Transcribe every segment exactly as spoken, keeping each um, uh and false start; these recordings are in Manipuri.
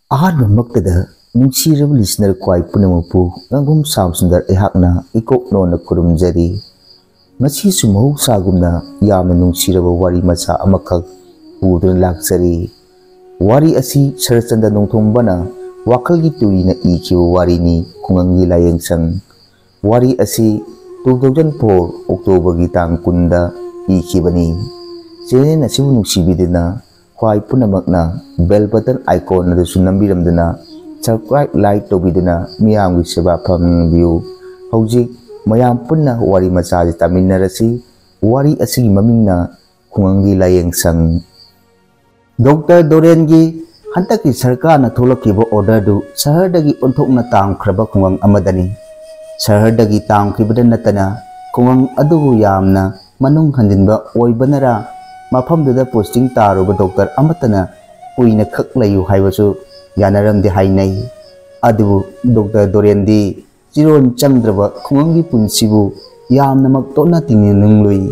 ꯑꯍꯥꯟꯕꯃꯛꯇꯗ ꯅꯨꯡꯁꯤꯔꯕ listener ꯈ꯭ꯋꯥꯏ ꯄꯨꯝꯅꯃꯛꯄꯨ ꯉꯥꯡꯐꯝ ꯁꯥꯝ ꯁꯨꯟꯗꯔ ꯑꯩꯍꯥꯛꯅ ꯏꯀꯣꯛ ꯅꯣꯟꯅ ꯈꯨꯔꯨꯝꯖꯔꯤ꯫ ꯉꯁꯤꯁꯨ ꯃꯍꯧꯁꯥꯒꯨꯝꯅ ꯌꯥꯝꯅ ꯅꯨꯡꯁꯤꯔꯕ ꯋꯥꯔꯤ ꯃꯆꯥ ꯑꯃꯈꯛ ꯄꯨꯗꯨꯅ ꯂꯥꯛꯆꯔꯤ꯫ ꯋꯥꯔꯤ ꯑꯁꯤ ꯁꯔꯠꯆꯟꯗ꯭ꯔ ꯅꯣꯡꯊꯣꯝꯕꯅ ꯋꯥꯈꯜꯒꯤ ꯇꯨꯔꯤꯅ ꯏꯈꯤꯕ ꯋꯥꯔꯤꯅꯤ, ꯈꯨꯡꯒꯪꯒꯤ ꯂꯥꯏꯌꯦꯡꯁꯪ꯫ ꯋꯥꯔꯤ ꯑꯁꯤ two thousand four Octoberꯒꯤ ꯇꯥꯡ ꯀꯨꯟꯗ ꯏꯈꯤꯕꯅꯤ꯫ Channel ꯑꯁꯤꯕꯨ ꯅꯨꯡꯁꯤꯕꯤꯗꯨꯅ ꯈ꯭ꯋꯥꯏ ꯄꯨꯝꯅꯃꯛꯅ bell button icon ꯑꯗꯨꯁꯨ ꯅꯝꯕꯤꯔꯝꯗꯨꯅ subscribe, like ꯇꯧꯕꯤꯗꯨꯅ ꯃꯤꯌꯥꯝꯒꯤ ꯁꯦꯕꯥ ꯐꯪꯕꯤꯌꯨ꯫ ꯍꯧꯖꯤꯛ ꯃꯌꯥꯝ ꯄꯨꯟꯅ ꯋꯥꯔꯤ ꯃꯆꯥꯁꯤ ꯇꯥꯃꯤꯟꯅꯔꯁꯤ꯫ ꯋꯥꯔꯤ ꯑꯁꯤꯒꯤ ꯃꯃꯤꯡꯅ ꯈꯨꯡꯒꯪꯒꯤ ꯂꯥꯏꯌꯦꯡꯁꯪ꯫ ꯗꯣꯛꯇꯔ ꯗꯣꯔꯦꯟꯒꯤ ꯍꯟꯗꯛꯀꯤ ꯁꯔꯀꯥꯔꯅ ꯊꯣꯛꯂꯛꯈꯤꯕ orderꯗꯨ ꯁꯍꯔꯗꯒꯤ ꯑꯣꯟꯊꯣꯛꯅ ꯇꯥꯝꯈ꯭ꯔꯕ ꯈꯨꯡꯒꯪ ꯑꯃꯗꯅꯤ꯫ ꯁꯍꯔꯗꯒꯤ ꯇꯥꯝꯈꯤꯕꯗ ꯅꯠꯇꯅ ꯈꯨꯡꯒꯪ ꯑꯗꯨꯕꯨ ꯌꯥꯝꯅ ꯃꯅꯨꯡ ꯍꯟꯖꯤꯟꯕ ꯑꯣꯏꯕꯅꯔꯥ, ꯃꯐꯝꯗꯨꯗ posting ꯇꯥꯔꯨꯕ ꯗꯣꯛꯇꯔ ꯑꯃꯠꯇꯅ ꯀꯨꯏꯅ ꯈꯛ ꯂꯩꯌꯨ ꯍꯥꯏꯕꯁꯨ ꯌꯥꯅꯔꯝꯗꯦ ꯍꯥꯏꯅꯩ꯫ ꯑꯗꯨꯕꯨ ꯗꯣꯛꯇꯔ ꯗꯣꯔꯦꯟꯗꯤ ꯆꯤꯔꯣꯟ ꯆꯪꯗ꯭ꯔꯕ ꯈꯨꯡꯒꯪꯒꯤ ꯄꯨꯟꯁꯤꯕꯨ ꯌꯥꯝꯅꯃꯛ ꯇꯣꯠꯅ ꯇꯤꯡꯅ ꯅꯨꯡꯂꯨꯏ꯫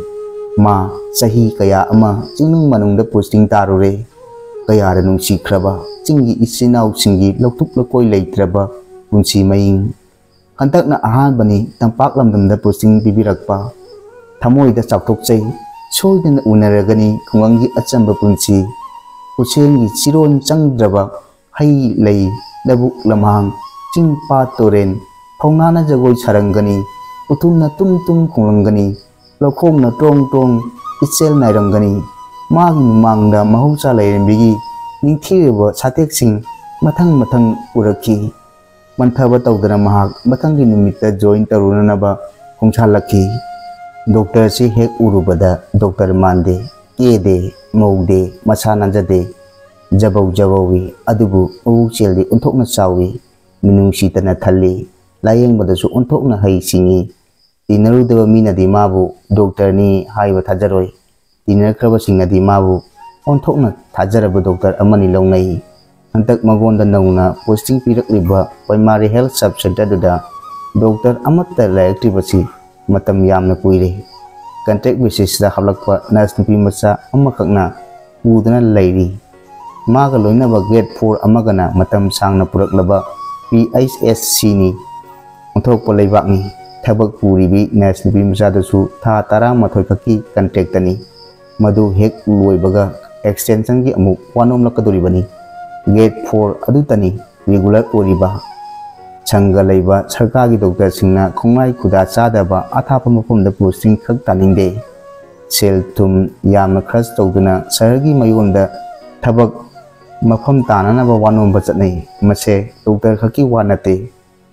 ꯃꯥ ꯆꯍꯤ ꯀꯌꯥ ꯑꯃ ꯆꯤꯡꯅꯨꯡ ꯃꯅꯨꯡꯗ posting ꯇꯥꯔꯨꯔꯦ꯫ ꯀꯌꯥꯗ ꯅꯨꯡꯁꯤꯈ꯭ꯔꯕ ꯆꯤꯡꯒꯤ ꯏꯆꯤꯟ ꯏꯅꯥꯎꯁꯤꯡꯒꯤ ꯂꯧꯊꯣꯛ ꯂꯧꯀꯣꯏ ꯂꯩꯇ꯭ꯔꯕ ꯄꯨꯟꯁꯤ ꯃꯍꯤꯡ꯫ ꯍꯟꯗꯛꯅ ꯑꯍꯥꯟꯕꯅꯤ ꯇꯝꯄꯥꯛ ꯂꯝꯗꯝꯗ posting ꯄꯤꯕꯤꯔꯛꯄ꯫ ꯊꯃꯣꯏꯗ ꯆꯥꯎꯊꯣꯛꯆꯩ꯫ ꯁꯣꯏꯗꯅ ꯎꯅꯔꯒꯅꯤ ꯈꯨꯡꯒꯪꯒꯤ ꯑꯆꯝꯕ ꯄꯨꯟꯁꯤ꯫ ꯈꯨꯠꯁꯦꯝꯒꯤ ꯆꯤꯔꯣꯟ ꯆꯪꯗ꯭ꯔꯕ ꯍꯩ ꯂꯩ, ꯂꯧꯕꯨꯛ ꯂꯝꯍꯥꯡ, ꯆꯤꯡ ꯄꯥꯠ ꯇꯨꯔꯦꯟ, ꯐꯧꯅꯥꯅ ꯖꯒꯣꯏ ꯁꯥꯔꯝꯒꯅꯤ, ꯎꯊꯨꯝꯅ ꯇꯨꯝ ꯇꯨꯝ ꯈꯣꯡꯂꯝꯒꯅꯤ, ꯂꯧꯈꯣꯡꯅ ꯇ꯭ꯔꯣꯡ ꯇ꯭ꯔꯣꯡ ꯏꯆꯦꯜ ꯅꯥꯏꯔꯝꯒꯅꯤ꯫ ꯃꯥꯒꯤ ꯃꯃꯥꯡꯗ ꯃꯍꯧꯁꯥ ꯂꯥꯏꯔꯦꯝꯕꯤꯒꯤ ꯅꯤꯡꯊꯤꯔꯕ ꯁꯥꯇꯦꯛꯁꯤꯡ ꯃꯊꯪ ꯃꯊꯪ ꯎꯔꯛꯈꯤ꯫ ꯃꯟꯊꯕ ꯇꯧꯗꯅ ꯃꯍꯥꯛ ꯃꯊꯪꯒꯤ ꯅꯨꯃꯤꯠꯇ join ꯇꯧꯔꯨꯅꯅꯕ ꯈꯣꯡꯁꯥꯜꯂꯛꯈꯤ꯫ ꯗꯣꯛꯇꯔꯁꯤ ꯍꯦꯛ ꯎꯔꯨꯕꯗ ꯗꯣꯛꯇꯔ ꯃꯥꯟꯗꯦ, ꯀꯦꯗꯦ, ꯃꯧꯗꯦ, ꯃꯁꯥ ꯅꯥꯟꯖꯗꯦ, ꯖꯕꯧ ꯖꯕꯧꯏ꯫ ꯑꯗꯨꯕꯨ ꯃꯕꯨꯛꯆꯦꯜꯗꯤ ꯑꯣꯟꯊꯣꯛꯅ ꯆꯥꯎꯏ, ꯃꯤꯅꯨꯡꯁꯤ ꯇꯅ ꯊꯜꯂꯤ, ꯂꯥꯌꯦꯡꯕꯗꯁꯨ ꯑꯣꯟꯊꯣꯛꯅ ꯍꯩ ꯁꯤꯡꯉꯤ꯫ ꯇꯤꯟꯅꯔꯨꯗꯕ ꯃꯤꯅꯗꯤ ꯃꯥꯕꯨ ꯗꯣꯛꯇꯔꯅꯤ ꯍꯥꯏꯕ ꯊꯥꯖꯔꯣꯏ꯫ ꯇꯤꯟꯅꯈ꯭ꯔꯕꯁꯤꯡꯅꯗꯤ ꯃꯥꯕꯨ ꯑꯣꯟꯊꯣꯛꯅ ꯊꯥꯖꯔꯕ ꯗꯣꯛꯇꯔ ꯑꯃꯅꯤ ꯂꯧꯅꯩ꯫ ꯍꯟꯗꯛ ꯃꯉꯣꯟꯗ ꯅꯧꯅ posting ꯄꯤꯔꯛꯂꯤꯕ primary health sub centreꯗꯨꯗ ꯗꯣꯛꯇꯔ ꯑꯃꯠꯇ ꯂꯩꯔꯛꯇ꯭ꯔꯤꯕꯁꯤ ꯃꯇꯝ ꯌꯥꯝꯅ ꯀꯨꯏꯔꯦ꯫ Contract basisꯇ ꯍꯥꯞꯂꯛꯄ nurse ꯅꯨꯄꯤ ꯃꯆꯥ ꯑꯃꯈꯛꯅ ꯄꯨꯗꯨꯅ ꯂꯩꯔꯤ꯫ ꯃꯥꯒ ꯂꯣꯏꯅꯕ grade four ꯑꯃꯒꯅ ꯃꯇꯝ ꯁꯥꯡꯅ ꯄꯨꯔꯛꯂꯕ P H S Cꯅꯤ꯫ ꯑꯣꯟꯊꯣꯛꯄ ꯂꯩꯕꯥꯛꯅꯤ꯫ ꯊꯕꯛ ꯄꯨꯔꯤꯕꯤ nurse ꯅꯨꯄꯤ ꯃꯆꯥꯗꯨꯁꯨ ꯊꯥ ꯇꯔꯥꯃꯥꯊꯣꯏ ꯈꯛꯀꯤ contractꯅꯤ꯫ ꯃꯗꯨ ꯍꯦꯛ ꯂꯣꯏꯕꯒ extensionꯒꯤ ꯑꯃꯨꯛ ꯋꯥꯅꯣꯝꯂꯛꯀꯗꯧꯔꯤꯕꯅꯤ꯫ Grade four ꯑꯗꯨꯇꯅꯤ regular ꯑꯣꯏꯔꯤꯕ꯫ ꯁꯪꯒ ꯂꯩꯕ ꯁꯔꯀꯥꯔꯒꯤ doctorꯁꯤꯡꯅ ꯈꯣꯡꯂꯥꯏ ꯈꯨꯗꯥ ꯆꯥꯗꯕ ꯑꯊꯥꯞꯄ ꯃꯐꯝꯗ posting ꯈꯛ ꯇꯥꯅꯤꯡꯗꯦ꯫ ꯁꯦꯜ ꯊꯨꯝ ꯌꯥꯝꯅ ꯈꯔꯆ ꯇꯧꯗꯨꯅ ꯁꯍꯔꯒꯤ ꯃꯌꯣꯟꯗ ꯊꯕꯛ ꯃꯐꯝ ꯇꯥꯅꯅꯕ ꯋꯥꯅꯣꯝꯕ ꯆꯠꯅꯩ꯫ ꯃꯁꯦ doctor ꯈꯛꯀꯤ ꯋꯥ ꯅꯠꯇꯦ,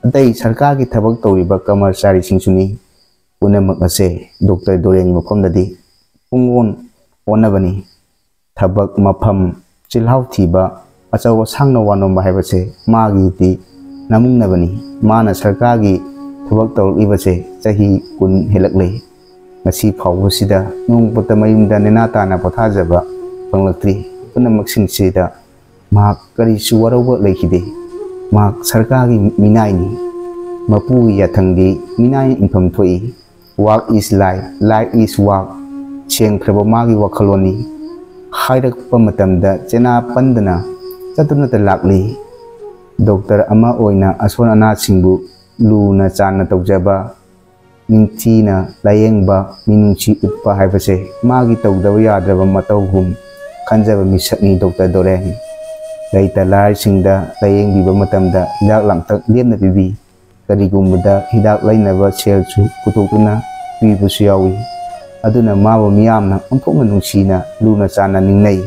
ꯑꯇꯩ ꯁꯔꯀꯥꯔꯒꯤ ꯊꯕꯛ ꯇꯧꯔꯤꯕ ꯀꯔꯃꯆꯥꯔꯤꯁꯤꯡꯁꯨꯅꯤ꯫ ꯄꯨꯝꯅꯃꯛ ꯑꯁꯦ doctor ꯗꯣꯔꯦꯟꯒꯤ ꯃꯐꯝꯗꯗꯤ ꯄꯨꯡꯑꯣꯟ ꯑꯣꯟꯅꯕꯅꯤ꯫ ꯊꯕꯛ ꯃꯐꯝ ꯆꯤꯜꯍꯥꯎ ꯊꯤꯕ, ꯑꯆꯧ ꯑꯁꯥꯡꯅ ꯋꯥꯅꯣꯝꯕ ꯍꯥꯏꯕꯁꯦ ꯃꯥꯒꯤꯗꯤ ꯅꯃꯨꯡꯅꯕꯅꯤ꯫ ꯃꯥꯅ ꯁꯔꯀꯥꯔꯒꯤ ꯊꯕꯛ ꯇꯧꯔꯛꯂꯤꯕꯁꯦ ꯆꯍꯤ ꯀꯨꯟ ꯍꯦꯜꯂꯛꯂꯦ꯫ ꯉꯁꯤ ꯐꯥꯎꯕꯁꯤꯗ ꯅꯣꯡꯃꯇ ꯃꯌꯨꯝꯗ ꯅꯦꯅꯥ ꯇꯥꯅ ꯄꯣꯊꯥꯖꯕ ꯐꯪꯂꯛꯇ꯭ꯔꯤ꯫ ꯄꯨꯝꯅꯃꯛꯁꯤꯡꯁꯤꯗ ꯃꯍꯥꯛ ꯀꯔꯤꯁꯨ ꯋꯥꯔꯧꯕ ꯂꯩꯈꯤꯗꯦ꯫ ꯃꯍꯥꯛ ꯁꯔꯀꯥꯔꯒꯤ ꯃꯤꯅꯥꯏꯅꯤ꯫ ꯃꯄꯨꯒꯤ ꯌꯥꯊꯪꯗꯤ ꯃꯤꯅꯥꯏꯅ ꯏꯟꯐꯝ ꯊꯣꯛꯏ꯫ Work is life, life is work꯫ ꯁꯦꯡꯈ꯭ꯔꯕ ꯃꯥꯒꯤ ꯋꯥꯈꯜꯂꯣꯟꯅꯤ꯫ ꯍꯥꯏꯔꯛꯄ ꯃꯇꯝꯗ ꯆꯦꯅꯥ ꯄꯟꯗꯅ ꯆꯠꯇꯨꯅꯇ ꯂꯥꯛꯂꯤ꯫ Doctor ꯑꯃ ꯑꯣꯏꯅ ꯑꯁꯣꯟ ꯑꯅꯥꯁꯤꯡꯕꯨ ꯂꯨꯅ ꯆꯥꯟꯅ ꯇꯧꯖꯕ, ꯅꯤꯡꯊꯤꯅ ꯂꯥꯌꯦꯡꯕ, ꯃꯤꯅꯨꯡꯁꯤ ꯎꯠꯄ ꯍꯥꯏꯕꯁꯦ ꯃꯥꯒꯤ ꯇꯧꯗꯕ ꯌꯥꯗ꯭ꯔꯕ ꯃꯇꯧꯒꯨꯝ ꯈꯟꯖꯕ ꯃꯤꯁꯛꯅꯤ doctor ꯗꯣꯔꯦꯟ꯫ ꯂꯩꯇ ꯂꯥꯏꯔꯁꯤꯡꯗ ꯂꯥꯌꯦꯡꯕꯤꯕ ꯃꯇꯝꯗ ꯍꯤꯗꯥꯛ ꯂꯥꯡꯊꯛ ꯂꯦꯝꯅ ꯄꯤꯕꯤ꯫ ꯀꯔꯤꯒꯨꯝꯕꯗ ꯍꯤꯗꯥꯛ ꯂꯩꯅꯕ ꯁꯦꯜꯁꯨ ꯄꯨꯊꯣꯛꯇꯨꯅ ꯄꯤꯕꯁꯨ ꯌꯥꯎꯏ꯫ ꯑꯗꯨꯅ ꯃꯥꯕꯨ ꯃꯤꯌꯥꯝꯅ ꯑꯣꯟꯊꯣꯛꯅ ꯅꯨꯡꯁꯤꯅ ꯂꯨꯅ ꯆꯥꯟꯅ ꯅꯤꯡꯅꯩ꯫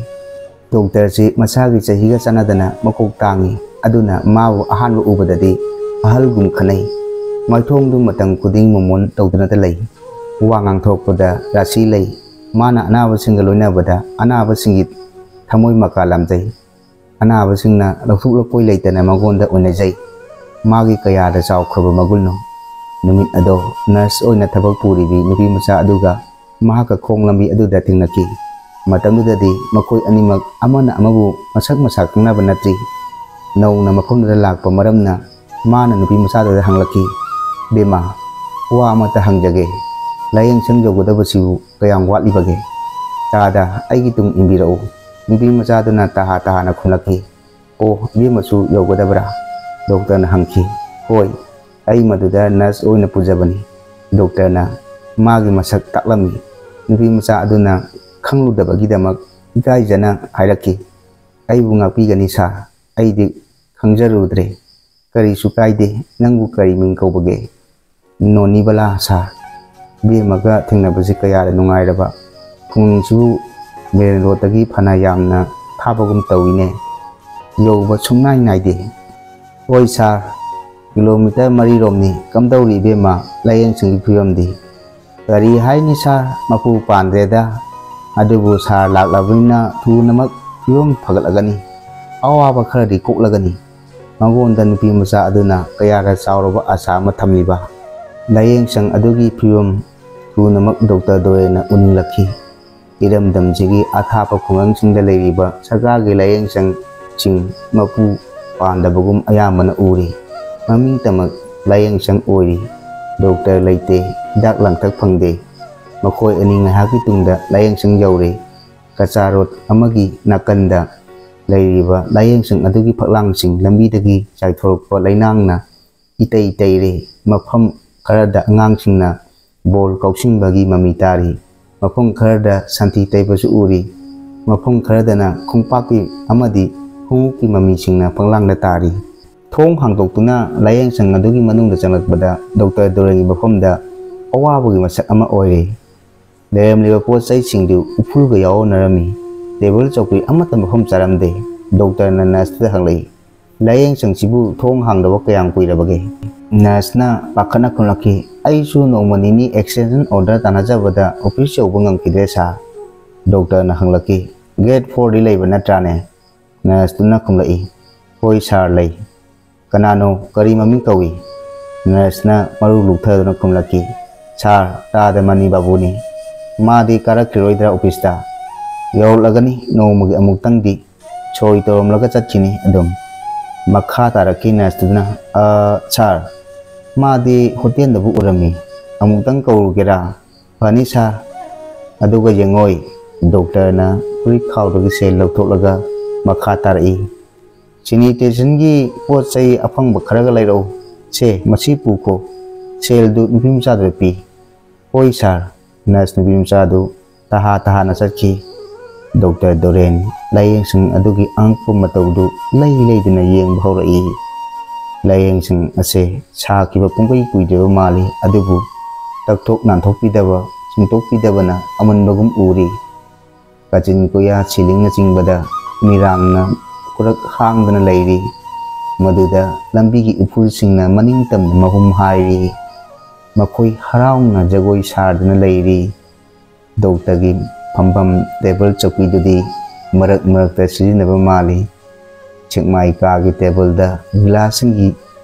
Doctorꯁꯤ ꯃꯁꯥꯒꯤ ꯆꯍꯤꯒ ꯆꯥꯟꯅꯗꯅ ꯃꯀꯣꯛ ꯇꯥꯡꯏ꯫ ꯑꯗꯨꯅ ꯃꯥꯕꯨ ꯑꯍꯥꯟꯕ ꯎꯕꯗꯗꯤ ꯑꯍꯜꯒꯨꯝ ꯈꯟꯅꯩ꯫ ꯃꯥꯏꯊꯣꯡꯗꯨ ꯃꯇꯝ ꯈꯨꯗꯤꯡ ꯃꯣꯃꯣꯟ ꯇꯧꯗꯨꯅꯇ ꯂꯩ꯫ ꯋꯥ ꯉꯥꯡꯊꯣꯔꯛꯄꯗ ꯔꯥꯁꯤ ꯂꯩ꯫ ꯃꯥꯅ ꯑꯅꯥꯕꯁꯤꯡꯒ ꯂꯣꯏꯅꯕꯗ ꯑꯅꯥꯕꯁꯤꯡꯒꯤ ꯊꯃꯣꯏ ꯃꯀꯥ ꯂꯥꯝꯖꯩ꯫ ꯑꯅꯥꯕꯁꯤꯡꯅ ꯂꯧꯊꯣꯛ ꯂꯧꯄꯣꯏ ꯂꯩꯇꯅ ꯃꯉꯣꯟꯗ ꯑꯣꯏꯅꯖꯩ꯫ ꯃꯥꯒꯤ ꯀꯌꯥꯗ ꯆꯥꯎꯈ꯭ꯔꯕ ꯃꯒꯨꯟꯅꯣ! ꯅꯨꯃꯤꯠ ꯑꯗꯣ nurse ꯑꯣꯏꯅ ꯊꯕꯛ ꯄꯨꯔꯤꯕꯤ ꯅꯨꯄꯤ ꯃꯆꯥ ꯑꯗꯨꯒ ꯃꯍꯥꯛꯀ ꯈꯣꯡ ꯂꯝꯕꯤ ꯑꯗꯨꯗ ꯊꯦꯡꯅꯈꯤ꯫ ꯃꯇꯝꯗꯨꯗꯗꯤ ꯃꯈꯣꯏ ꯑꯅꯤꯃꯛ ꯑꯃꯅ ꯑꯃꯕꯨ ꯃꯁꯛ ꯃꯁꯥ ꯈꯪꯅꯕ ꯅꯠꯇ꯭ꯔꯤ꯫ ꯅꯧꯅ ꯃꯐꯝꯗꯨꯗ ꯂꯥꯛꯄ ꯃꯔꯝꯅ ꯃꯥꯅ ꯅꯨꯄꯤ ꯃꯆꯥꯗꯨꯗ ꯍꯪꯂꯛꯈꯤ, "ꯕꯦꯝꯃ, ꯋꯥ ꯑꯃꯇ ꯍꯪꯖꯒꯦ꯫ ꯂꯥꯌꯦꯡ ꯁꯪ ꯌꯧꯒꯗꯕꯁꯤꯕꯨ ꯀꯌꯥꯝ ꯋꯥꯠꯂꯤꯕꯒꯦ? ꯇꯥꯗ, ꯑꯩꯒꯤ ꯇꯨꯡ ꯏꯟꯕꯤꯔꯛꯎ꯫ ꯅꯨꯄꯤ ꯃꯆꯥꯗꯨꯅ ꯇꯍꯥ ꯇꯍꯥꯅ ꯈꯨꯝꯂꯛꯈꯤ, "ꯑꯣ, ꯏꯕꯦꯝꯃꯁꯨ ꯌꯧꯒꯗꯕ꯭ꯔꯥ?" ꯗꯣꯛꯇꯔꯅ ꯍꯪꯈꯤ꯫ "ꯍꯣꯏ, ꯑꯩ ꯃꯗꯨꯗ ꯅꯔꯁ ꯑꯣꯏꯅ ꯄꯨꯖꯕꯅꯤ꯫" ꯗꯣꯛꯇꯔꯅ ꯃꯥꯒꯤ ꯃꯁꯛ ꯇꯥꯛꯂꯝꯃꯤ꯫ ꯅꯨꯄꯤ ꯃꯆꯥ ꯑꯗꯨꯅ ꯈꯪꯂꯨꯗꯕꯒꯤꯗꯃꯛ ꯏꯀꯥꯏꯖꯅ ꯍꯥꯏꯔꯛꯈꯤ, "ꯑꯩꯕꯨ ꯉꯥꯛꯄꯤꯒꯅꯤ ꯁꯥꯔ, ꯑꯩꯗꯤ ꯈꯪꯖꯔꯨꯗ꯭ꯔꯦ꯫ ꯀꯔꯤꯁꯨ ꯀꯥꯏꯗꯦ, ꯅꯪꯕꯨ ꯀꯔꯤ ꯃꯤꯡ ꯀꯧꯕꯒꯦ?" "ꯅꯣꯅꯤꯕꯂꯥ ꯁꯥꯔ꯫" ꯏꯕꯦꯝꯃꯒ ꯊꯦꯡꯅꯕꯁꯤ ꯀꯌꯥꯗ ꯅꯨꯡꯉꯥꯏꯔꯕ꯫ ꯈꯨꯡꯒꯪꯁꯤꯕꯨ ꯃꯦꯟ ꯔꯣꯗꯇꯒꯤ ꯐꯅ ꯌꯥꯝꯅ ꯊꯥꯕꯒꯨꯝ ꯇꯧꯏꯅꯦ꯫ ꯌꯧꯕ ꯁꯨꯡꯅꯥꯏ ꯅꯥꯏꯗꯦ꯫ "ꯍꯣꯏ ꯁꯥꯔ, ꯀꯤꯂꯣꯃꯤꯇꯔ ꯃꯔꯤꯔꯣꯝꯅꯤ꯫ ꯀꯝꯗꯧꯔꯤ ꯏꯕꯦꯝꯃ, ꯂꯥꯏꯌꯦꯡꯁꯪꯒꯤ ꯐꯤꯕꯝꯗꯤ?" "ꯀꯔꯤ ꯍꯥꯏꯅꯤ ꯁꯥꯔ, ꯃꯄꯨ ꯄꯥꯟꯗ꯭ꯔꯦꯗ꯫ ꯑꯗꯨꯕꯨ ꯁꯥꯔ ꯂꯥꯛꯂꯕꯅꯤꯅ ꯊꯨꯅꯃꯛ ꯐꯤꯕꯝ ꯐꯒꯠꯂꯒꯅꯤ꯫ ꯑꯋꯥꯕ ꯈꯔꯗꯤ ꯀꯣꯛꯂꯒꯅꯤ꯫" ꯃꯉꯣꯟꯗ ꯅꯨꯄꯤ ꯃꯆꯥ ꯑꯗꯨꯅ ꯀꯌꯥꯗ ꯆꯥꯎꯔꯕ ꯑꯁꯥ ꯑꯃ ꯊꯝꯂꯤꯕ꯫ ꯂꯥꯏꯌꯦꯡꯁꯪ ꯑꯗꯨꯒꯤ ꯐꯤꯕꯝ ꯊꯨꯅꯃꯛ ꯗꯣꯛꯇꯔ ꯗꯣꯔꯦꯟꯅ ꯎꯅꯤꯡꯂꯛꯈꯤ꯫ ꯏꯔꯝꯗꯝꯁꯤꯒꯤ ꯑꯊꯥꯞꯄ ꯈꯨꯡꯒꯪꯁꯤꯡꯗ ꯂꯩꯔꯤꯕ ꯁꯔꯀꯥꯔꯒꯤ ꯂꯥꯏꯌꯦꯡꯁꯪꯁꯤꯡ ꯃꯄꯨ ꯄꯥꯟꯗꯕꯒꯨꯝ ꯑꯌꯥꯝꯕꯅ ꯎꯔꯤ꯫ ꯃꯃꯤꯡꯇꯃꯛ ꯂꯥꯏꯌꯦꯡꯁꯪ ꯑꯣꯏꯔꯤ꯫ ꯗꯣꯛꯇꯔ ꯂꯩꯇꯦ, ꯍꯤꯗꯥꯛ ꯂꯥꯡꯊꯛ ꯐꯪꯗꯦ꯫ ꯃꯈꯣꯏ ꯑꯅꯤ ꯉꯥꯏꯍꯥꯛꯀꯤ ꯇꯨꯡꯗ ꯂꯥꯏꯌꯦꯡꯁꯪ ꯌꯧꯔꯦ꯫ ꯀꯆꯥ ꯔꯣꯗ ꯑꯃꯒꯤ ꯅꯥꯀꯟꯗ ꯂꯩꯔꯤꯕ ꯂꯥꯏꯌꯦꯡꯁꯪ ꯑꯗꯨꯒꯤ ꯐꯛꯂꯥꯡꯁꯤꯡ ꯂꯝꯕꯤꯗꯒꯤ ꯆꯥꯏꯊꯣꯔꯛꯄ ꯂꯩꯅꯥꯡꯅ ꯏꯇꯩ ꯇꯩꯔꯦ꯫ ꯃꯐꯝ ꯈꯔꯗ ꯑꯉꯥꯡꯁꯤꯡꯅ ꯕꯣꯜ ꯀꯥꯎꯁꯤꯟꯕꯒꯤ ꯃꯃꯤ ꯇꯥꯔꯤ꯫ ꯃꯐꯝ ꯈꯔꯗ ꯁꯟꯊꯤ ꯇꯩꯕꯁꯨ ꯎꯔꯤ꯫ ꯃꯐꯝ ꯈꯔꯗꯅ ꯈꯣꯡꯄꯥꯛꯀꯤ ꯑꯃꯗꯤ ꯈꯣꯡꯎꯞꯀꯤ ꯃꯃꯤꯁꯤꯡꯅ ꯐꯛꯂꯥꯡꯗ ꯇꯥꯔꯤ꯫ ꯊꯣꯡ ꯍꯥꯡꯗꯣꯛꯇꯨꯅ ꯂꯥꯏꯌꯦꯡꯁꯪ ꯑꯗꯨꯒꯤ ꯃꯅꯨꯡꯗ ꯆꯪꯂꯛꯄꯗ ꯗꯣꯛꯇꯔ ꯗꯣꯔꯦꯟꯒꯤ ꯃꯐꯝꯗ ꯑꯋꯥꯕꯒꯤ ꯃꯁꯛ ꯑꯃ ꯑꯣꯏꯔꯦ꯫ ꯂꯩꯔꯝꯂꯤꯕ ꯄꯣꯠ ꯆꯩꯁꯤꯡꯗꯨ ꯎꯐꯨꯜꯒ ꯌꯥꯎꯅꯔꯝꯃꯤ꯫ ꯇꯦꯕꯜ ꯆꯧꯀ꯭ꯔꯤ ꯑꯃꯠꯇ ꯃꯐꯝ ꯆꯥꯔꯝꯗꯦ꯫ ꯗꯣꯛꯇꯔꯅ ꯅꯔꯁꯇꯨꯗ ꯍꯪꯂꯛꯏ, "ꯂꯥꯏꯌꯦꯡꯁꯪꯁꯤꯕꯨ ꯊꯣꯡ ꯍꯥꯡꯗꯕ ꯀꯌꯥꯝ ꯀꯨꯏꯔꯕꯒꯦ?" ꯅꯔꯁꯅ ꯄꯥꯈꯠꯅ ꯈꯨꯝꯂꯛꯈꯤ, "ꯑꯩꯁꯨ ꯅꯣꯡꯃ ꯅꯤꯅꯤ extension order ꯇꯥꯟꯅꯖꯕꯗ office ꯌꯧꯕ ꯉꯝꯈꯤꯗ꯭ꯔꯦ ꯁꯥꯔ꯫" ꯗꯣꯛꯇꯔꯅ ꯍꯪꯂꯛꯈꯤ, "Grade fourꯗꯤ ꯂꯩꯕ ꯅꯠꯇ꯭ꯔꯥꯅꯦ?" ꯅꯔꯁꯇꯨꯅ ꯈꯨꯝꯂꯛꯏ, "ꯍꯣꯏ ꯁꯥꯔ, ꯂꯩ꯫" "ꯀꯅꯥꯅꯣ? ꯀꯔꯤ ꯃꯃꯤꯡ ꯀꯧꯏ?" ꯅꯔꯁꯅ ꯃꯔꯨ ꯂꯨꯛꯊꯗꯨꯅ ꯈꯨꯝꯂꯛꯈꯤ, "ꯁꯥꯔ, ꯇꯥꯗꯃꯅꯤ ꯕꯥꯕꯨꯅꯤ꯫" "ꯃꯥꯗꯤ ꯀꯥꯔꯛꯈꯤꯔꯣꯏꯗ꯭ꯔꯥ officeꯇ?" "ꯌꯧꯔꯛꯂꯒꯅꯤ, ꯅꯣꯡꯃꯒꯤ ꯑꯃꯨꯛꯇꯪꯗꯤ ꯁꯣꯏ ꯇꯧꯔꯝꯂꯒ ꯆꯠꯈꯤꯅꯤ ꯑꯗꯨꯝ꯫" ꯃꯈꯥ ꯇꯥꯔꯛꯈꯤ ꯅꯔꯁꯇꯨꯅ, "ꯑ, ꯁꯥꯔ, ꯃꯥꯗꯤ ꯍꯣꯇꯦꯜꯗꯕꯨ ꯎꯔꯝꯃꯤ, ꯑꯃꯨꯛꯇꯪ ꯀꯧꯔꯨꯒꯦꯔꯥ?" "ꯐꯅꯤ ꯁꯥꯔ, ꯑꯗꯨꯒ ꯌꯦꯡꯉꯣꯏ, ꯗꯣꯛꯇꯔꯅ ꯐꯨꯔꯤꯠꯈꯥꯎꯗꯒꯤ ꯁꯦꯜ ꯂꯧꯊꯣꯛꯂꯒ ꯃꯈꯥ ꯇꯥꯔꯛꯏ, "ꯁꯦꯅꯤꯇꯦꯁꯟꯒꯤ ꯄꯣꯠ ꯆꯩ ꯑꯐꯪꯕ ꯈꯔꯒ ꯂꯩꯔꯛꯎ꯫ ꯁꯦ, ꯃꯁꯤ ꯄꯨꯈꯣ꯫ ꯁꯦꯜꯗꯨ ꯅꯨꯄꯤ ꯃꯆꯥꯗꯨꯗ ꯄꯤ꯫" "ꯍꯣꯏ ꯁꯥꯔ꯫" ꯅꯔꯁ ꯅꯨꯄꯤ ꯃꯆꯥꯗꯨ ꯇꯍꯥ ꯇꯍꯥꯅ ꯆꯠꯈꯤ꯫ ꯗꯣꯛꯇꯔ ꯗꯣꯔꯦꯟ ꯂꯥꯏꯌꯦꯡꯁꯪ ꯑꯗꯨꯒꯤ ꯑꯉꯛꯄ ꯃꯇꯧꯗꯨ ꯂꯩ ꯂꯩꯗꯨꯅ ꯌꯦꯡꯕ ꯍꯧꯔꯛꯏ꯫ ꯂꯥꯏꯌꯦꯡꯁꯪ ꯑꯁꯦ ꯁꯥꯈꯤꯕ ꯄꯨꯡꯀꯨꯏ ꯀꯨꯏꯗ꯭ꯔꯤꯕ ꯃꯥꯜꯂꯤ, ꯑꯗꯨꯕꯨ ꯇꯛꯊꯣꯛ ꯅꯥꯟꯊꯣꯛꯄꯤꯗꯕ, ꯁꯦꯡꯗꯣꯛꯄꯤꯗꯕꯅ ꯑꯃꯨꯟꯕꯒꯨꯝ ꯎꯔꯤ꯫ ꯀꯥꯆꯤꯟ ꯀꯣꯌꯥ, ꯁꯤꯂꯤꯡꯅꯆꯤꯡꯕꯗ ꯃꯤꯔꯥꯡꯅ ꯈꯨꯔꯛ ꯍꯥꯡꯗꯅ ꯂꯩꯔꯤ꯫ ꯃꯗꯨꯗ ꯂꯝꯕꯤꯒꯤ ꯎꯐꯨꯜꯁꯤꯡꯅ ꯃꯅꯤꯡ ꯇꯝꯅ ꯃꯍꯨꯝ ꯍꯥꯏꯔꯤ꯫ ꯃꯈꯣꯏ ꯍꯔꯥꯎꯅ ꯖꯒꯣꯏ ꯁꯥꯗꯨꯅ ꯂꯩꯔꯤ꯫ ꯗꯣꯛꯇꯔꯒꯤ ꯐꯝꯐꯝ ꯇꯦꯕꯜ ꯆꯧꯀꯤꯗꯨꯗꯤ ꯃꯔꯛ ꯃꯔꯛꯇ ꯁꯤꯖꯤꯟꯅꯕ ꯃꯥꯜꯂꯤ꯫ ꯁꯦꯛꯃꯥꯏ ꯀꯥꯒꯤ ꯇꯦꯕꯜꯗ ꯒꯤꯂꯥꯁꯁꯤꯡꯒꯤ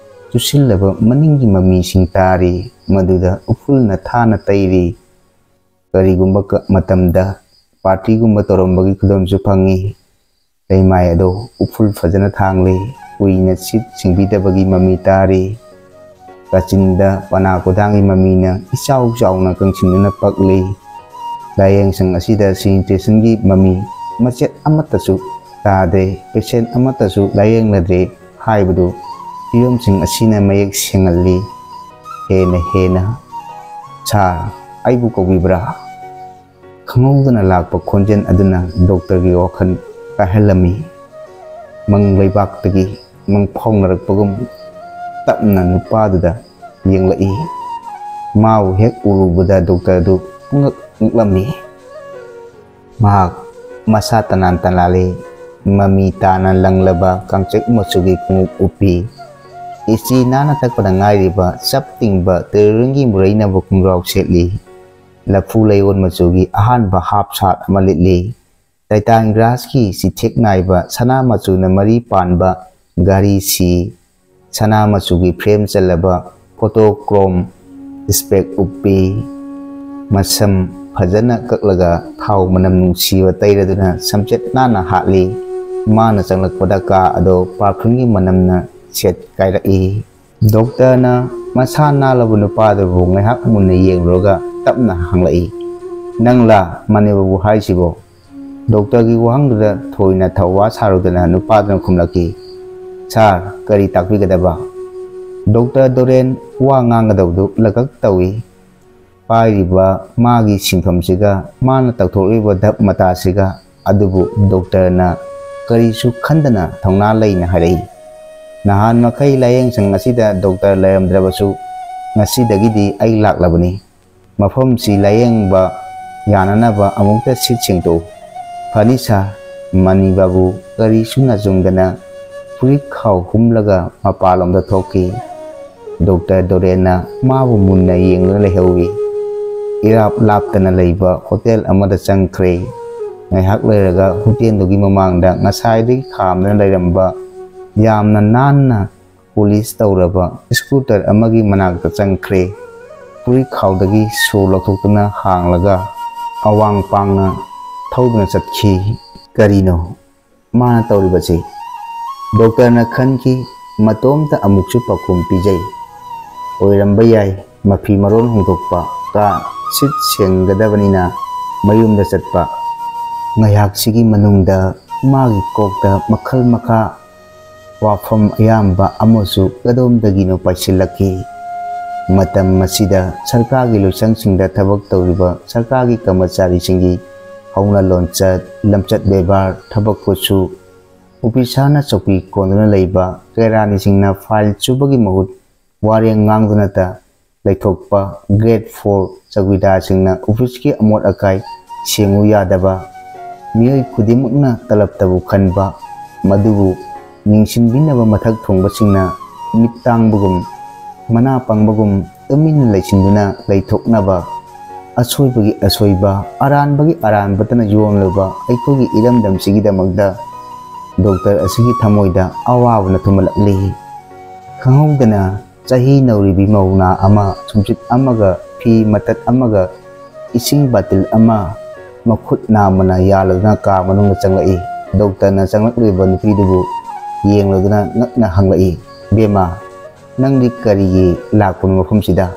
ꯆꯨꯁꯤꯜꯂꯕ ꯃꯅꯤꯡꯒꯤ ꯃꯃꯤꯁꯤꯡ ꯇꯥꯔꯤ, ꯃꯗꯨꯗ ꯎꯐꯨꯜꯅ ꯊꯥꯅ ꯇꯩꯔꯤ꯫ ꯀꯔꯤꯒꯨꯝꯕ ꯀ-, ꯃꯇꯝꯗ ꯄꯥꯔꯇꯤꯒꯨꯝꯕ ꯇꯧꯔꯝꯕꯒꯤ ꯈꯨꯗꯝꯁꯨ ꯐꯪꯉꯤ꯫ ꯂꯩꯃꯥꯏ ꯑꯗꯣ ꯎꯐꯨꯜ ꯐꯖꯅ ꯊꯥꯡꯂꯤ, ꯀꯨꯏꯅ ꯁꯤꯠ ꯁꯦꯡꯕꯤꯗꯕꯒꯤ ꯃꯃꯤ ꯇꯥꯔꯤ꯫ ꯀꯥꯆꯤꯟꯗ ꯄꯅꯥ ꯀꯣꯊꯥꯡꯒꯤ ꯃꯃꯤꯅ ꯏꯆꯥꯎ ꯆꯥꯎꯅ ꯀꯪꯁꯤꯟꯗꯨꯅ ꯄꯛꯂꯤ꯫ ꯂꯥꯏꯌꯦꯡꯁꯪ ꯑꯁꯤꯗ ꯁꯦꯅꯤꯇꯦꯁꯟꯒꯤ ꯃꯃꯤ ꯃꯆꯦꯠ ꯑꯃꯠꯇꯁꯨ ꯇꯥꯗꯦ꯫ ꯄꯦꯁꯦꯟ ꯑꯃꯠꯇꯁꯨ ꯂꯥꯏꯌꯦꯡꯅꯗ꯭ꯔꯦ ꯍꯥꯏꯕꯗꯨ ꯐꯤꯕꯝꯁꯤꯡ ꯑꯁꯤꯅ ꯃꯌꯦꯛ ꯁꯦꯡꯍꯜꯂꯤ꯫ ꯍꯦꯟꯅ ꯍꯦꯟꯅ, "ꯁꯥꯔ, ꯑꯩꯕꯨ ꯀꯧꯕꯤꯕ꯭ꯔꯥ?" ꯈꯪꯍꯧꯗꯅ ꯂꯥꯛꯄ ꯈꯣꯟꯖꯦꯜ ꯑꯗꯨꯅ ꯗꯣꯛꯇꯔꯒꯤ ꯋꯥꯈꯜ ꯀꯥꯏꯍꯜꯂꯝꯃꯤ꯫ ꯃꯪ ꯂꯩꯕꯥꯛꯇꯒꯤ ꯃꯪ ꯐꯥꯎꯅꯔꯛꯄꯒꯨꯝ ꯇꯞꯅ ꯅꯨꯄꯥꯗꯨꯗ ꯌꯦꯡꯂꯛꯏ꯫ ꯃꯥꯕꯨ ꯍꯦꯛ ꯎꯔꯨꯕꯗ ꯗꯣꯛꯇꯔꯗꯨ ꯄꯨꯡꯉꯛ ꯉꯛꯂꯝꯃꯤ꯫ ꯃꯍꯥꯛ ꯃꯁꯥ ꯇꯅꯥꯟ ꯇꯅꯥꯜꯂꯤ꯫ ꯃꯃꯤ ꯇꯥꯅ ꯂꯪꯂꯕ ꯀꯥꯡꯆꯦꯛ ꯃꯆꯨꯒꯤ ꯈꯣꯡꯎꯞ ꯎꯞꯄꯤ꯫ ꯏꯁꯇ꯭ꯔꯤ ꯅꯥꯟꯅ ꯇꯛꯄꯗ ꯉꯥꯏꯔꯤꯕ ꯆꯞ ꯇꯤꯡꯕ ꯇꯦꯂꯔꯤꯡꯒꯤ ꯃꯨꯔꯩꯅꯕ ꯈꯣꯡꯒ꯭ꯔꯥꯎ ꯁꯦꯠꯂꯤ꯫ ꯂꯐꯨ ꯂꯩꯑꯣꯟ ꯃꯆꯨꯒꯤ ꯑꯍꯥꯟꯕ ꯍꯥꯞ ꯁꯥꯔꯠ ꯑꯃ ꯂꯤꯠꯂꯤ꯫ ꯇꯥꯏꯇꯥꯟ ꯒ꯭ꯂꯥꯁꯀꯤ ꯆꯤꯊꯦꯛ ꯅꯥꯏꯕ ꯁꯅꯥ ꯃꯆꯨꯅ ꯃꯔꯤ ꯄꯥꯟꯕ ꯘꯔꯤ ꯁꯤ, ꯁꯅꯥ ꯃꯆꯨꯒꯤ ꯐ꯭ꯔꯦꯝ ꯆꯜꯂꯕ ꯐꯣꯇꯣꯀ꯭ꯔꯣꯝ ꯏꯁꯄꯦꯛ ꯎꯞꯄꯤ꯫ ꯃꯁꯝ ꯐꯖꯅ ꯀꯛꯂꯒ ꯊꯥꯎ ꯃꯅꯝ ꯅꯨꯡꯁꯤꯕ ꯇꯩꯔꯗꯨꯅ ꯁꯝꯆꯦꯠ ꯅꯥꯟꯅ ꯍꯥꯠꯂꯤ꯫ ꯃꯥꯅ ꯆꯪꯂꯛꯄꯗ ꯀꯥ ꯑꯗꯣ ꯄꯥꯔꯐ꯭ꯌꯨꯝꯒꯤ ꯃꯅꯝꯅ ꯁꯦꯠ ꯀꯥꯏꯔꯛꯏ꯫ ꯗꯣꯛꯇꯔꯅ ꯃꯁꯥ ꯅꯥꯜꯂꯕ ꯅꯨꯄꯥꯗꯨꯕꯨ ꯉꯥꯏꯍꯥꯛ ꯃꯨꯟꯅ ꯌꯦꯡꯂꯨꯔꯒ ꯇꯞꯅ ꯍꯪꯂꯛꯏ, "ꯅꯪꯂꯥ ꯃꯅꯤꯕꯥꯕꯨ ꯍꯥꯏꯁꯤꯕꯣ?" ꯗꯣꯛꯇꯔꯒꯤ ꯋꯥꯍꯪꯗꯨꯗ ꯊꯣꯏꯅ ꯊꯧꯋꯥ ꯁꯥꯔꯨꯗꯅ ꯅꯨꯄꯥꯗꯨꯅ ꯈꯨꯝꯂꯛꯈꯤ, "ꯁꯥꯔ, ꯀꯔꯤ ꯇꯥꯛꯄꯤꯒꯗꯕ?" ꯗꯣꯛꯇꯔ ꯗꯣꯔꯦꯟ ꯋꯥ ꯉꯥꯡꯒꯗꯕꯗꯨ ꯂꯀꯛ ꯇꯧꯏ꯫ ꯄꯥꯏꯔꯤꯕ ꯃꯥꯒꯤ ꯁꯤꯟꯐꯝꯁꯤꯒ ꯃꯥꯅ ꯇꯧꯊꯣꯛꯂꯤꯕ ꯙꯞ ꯃꯇꯥꯁꯤꯒ꯫ ꯑꯗꯨꯕꯨ ꯗꯣꯛꯇꯔꯅ ꯀꯔꯤꯁꯨ ꯈꯟꯗꯅ ꯊꯧꯅꯥ ꯂꯩꯅ ꯍꯥꯏꯔꯛꯏ, "ꯅꯍꯥꯟ ꯃꯈꯩ ꯂꯥꯌꯦꯡꯁꯪ ꯑꯁꯤꯗ ꯗꯣꯛꯇꯔ ꯂꯩꯔꯝꯗ꯭ꯔꯕꯁꯨ, ꯉꯁꯤꯗꯒꯤꯗꯤ ꯑꯩ ꯂꯥꯛꯂꯕꯅꯤ꯫ ꯃꯐꯝꯁꯤ ꯂꯥꯌꯦꯡꯕ ꯌꯥꯅꯅꯕ ꯑꯃꯨꯛꯇ ꯁꯤꯠ ꯁꯦꯡꯗꯣꯛꯎ꯫" "ꯐꯅꯤ ꯁꯥꯔ꯫" ꯃꯅꯤ ꯕꯥꯕꯨ ꯀꯔꯤꯁꯨ ꯅꯥꯆꯨꯡꯗꯅ ꯐꯨꯔꯤꯠ ꯈꯥꯎ ꯍꯨꯝꯂꯒ ꯃꯄꯥꯟꯂꯣꯝꯗ ꯊꯣꯛꯈꯤ꯫ ꯗꯣꯛꯇꯔ ꯗꯣꯔꯦꯟꯅ ꯃꯥꯕꯨ ꯃꯨꯟꯅ ꯌꯦꯡꯗꯨꯅ ꯂꯩꯍꯧꯏ꯫ ꯏꯔꯥꯞ ꯂꯥꯞꯇꯅ ꯂꯩꯕ ꯍꯣꯇꯦꯜ ꯑꯃꯗ ꯆꯪꯈ꯭ꯔꯦ꯫ ꯉꯥꯏꯍꯥꯛ ꯂꯩꯔꯒ ꯍꯣꯇꯦꯜꯗꯨꯒꯤ ꯃꯃꯥꯡꯗ ꯉꯁꯥꯏꯗꯒꯤ ꯈꯥꯝꯗꯨꯅ ꯂꯩꯔꯝꯕ ꯌꯥꯝꯅ ꯅꯥꯟꯅ ꯄꯣꯂꯤꯁ ꯇꯧꯔꯕ ꯁ꯭ꯀꯨꯇꯔ ꯑꯃꯒꯤ ꯃꯅꯥꯛꯇ ꯆꯪꯈ꯭ꯔꯦ꯫ ꯐꯨꯔꯤꯠ ꯈꯥꯎꯗꯒꯤ ꯁꯣ ꯂꯧꯊꯣꯛꯇꯨꯅ ꯍꯥꯡꯂꯒ ꯑꯋꯥꯡ ꯄꯥꯡꯅ ꯊꯧꯗꯨꯅ ꯆꯠꯈꯤ꯫ ꯀꯔꯤꯅꯣ ꯃꯥꯅ ꯇꯧꯔꯤꯕꯁꯤ? ꯗꯣꯛꯇꯔꯅ ꯈꯟꯈꯤ, ꯃꯇꯣꯝꯇ ꯑꯃꯨꯛꯁꯨ ꯄꯥꯎꯈꯨꯝ ꯄꯤꯖꯩ꯫ ꯑꯣꯏꯔꯝꯕ ꯌꯥꯏ, ꯃꯐꯤ ꯃꯔꯣꯟ ꯍꯣꯡꯗꯣꯛꯄ, ꯀꯥ ꯁꯤꯠ ꯁꯦꯡꯒꯗꯕꯅꯤꯅ ꯃꯌꯨꯝꯗ ꯆꯠꯄ꯫ ꯉꯥꯏꯍꯥꯛꯁꯤꯒꯤ ꯃꯅꯨꯡꯗ ꯃꯥꯒꯤ ꯀꯣꯛꯇ ꯃꯈꯜ ꯃꯈꯥ ꯋꯥꯐꯝ ꯑꯌꯥꯝꯕ ꯑꯃꯁꯨ ꯀꯗꯣꯝꯗꯒꯤꯅꯣ ꯄꯥꯏꯁꯤꯜꯂꯛꯈꯤ꯫ ꯃꯇꯝ ꯑꯁꯤꯗ ꯁꯔꯀꯥꯔꯒꯤ ꯂꯨꯆꯪꯁꯤꯡꯗ ꯊꯕꯛ ꯇꯧꯔꯤꯕ ꯁꯔꯀꯥꯔꯒꯤ ꯀꯔꯃꯆꯥꯔꯤꯁꯤꯡꯒꯤ ꯍꯧꯅ ꯂꯣꯟꯆꯠ, ꯂꯝꯆꯠ ꯕꯦꯕꯥꯔ, ꯊꯕꯛ ꯈꯨꯠꯁꯨ, ꯑꯣꯐꯤꯁꯥꯔꯅ ꯆꯧꯀꯤ ꯀꯣꯟꯗꯨꯅ ꯂꯩꯕ ꯀꯦꯔꯥꯅꯤꯁꯤꯡꯅ ꯐꯥꯏꯜ ꯆꯨꯕꯒꯤ ꯃꯍꯨꯠ ꯋꯥꯔꯦꯡ ꯉꯥꯡꯗꯨꯅꯇ ꯂꯩꯊꯣꯛꯄ, ꯒ꯭ꯔꯦꯗ ꯐꯣꯔ ꯆꯧꯀꯤꯗꯥꯔꯁꯤꯡꯅ ꯑꯣꯐꯤꯁꯀꯤ ꯑꯃꯣꯠ ꯑꯀꯥꯏ ꯁꯦꯡꯉꯨ ꯌꯥꯗꯕ, ꯃꯤꯑꯣꯏ ꯈꯨꯗꯤꯡꯃꯛꯅ ꯇꯂꯕꯇꯕꯨ ꯈꯟꯕ, ꯃꯗꯨꯕꯨ ꯅꯤꯡꯁꯤꯡꯕꯤꯅꯕ ꯃꯊꯛ ꯊꯣꯡꯕꯁꯤꯡꯅ ꯃꯤꯠ ꯇꯥꯡꯕꯒꯨꯝ, ꯃꯅꯥ ꯄꯪꯕꯒꯨꯝ ꯇꯨꯃꯤꯟꯅ ꯂꯩꯁꯤꯟꯗꯨꯅ ꯂꯩꯊꯣꯛꯅꯕ, ꯑꯁꯣꯏꯕꯒꯤ ꯑꯁꯣꯏꯕ, ꯑꯔꯥꯟꯕꯒꯤ ꯑꯔꯥꯟꯕꯇꯅ ꯌꯣꯝꯂꯕ ꯑꯩꯈꯣꯏꯒꯤ ꯏꯔꯝꯗꯝꯁꯤꯒꯤꯗꯃꯛꯇ ꯗꯣꯛꯇꯔ ꯑꯁꯤꯒꯤ ꯊꯃꯣꯏꯗ ꯑꯋꯥꯕꯅ ꯊꯨꯝꯍꯜꯂꯛꯂꯤ꯫ ꯈꯪꯍꯧꯗꯅ ꯆꯍꯤ ꯅꯧꯔꯤꯕꯤ ꯃꯧ ꯅꯍꯥ ꯑꯃ ꯁꯨꯝꯆꯤꯠ ꯑꯃꯒ ꯐꯤ ꯃꯇꯠ ꯑꯃꯒ ꯏꯁꯤꯡ ꯕꯥꯇꯤꯜ ꯑꯃ ꯃꯈꯨꯠ ꯅꯥꯝꯃꯅ ꯌꯥꯜꯂꯗꯨꯅ ꯀꯥ ꯃꯅꯨꯡꯗ ꯆꯪꯂꯛꯏ꯫ ꯗꯣꯛꯇꯔꯅ ꯆꯪꯂꯛꯂꯤꯕ ꯅꯨꯄꯤꯗꯨꯕꯨ ꯌꯦꯡꯂꯗꯨꯅ ꯉꯛꯅ ꯍꯪꯂꯛꯏ, "ꯕꯦꯝꯃ, ꯅꯪꯗꯤ ꯀꯔꯤꯒꯤ ꯂꯥꯛꯄꯅꯣ ꯃꯐꯝꯁꯤꯗ?"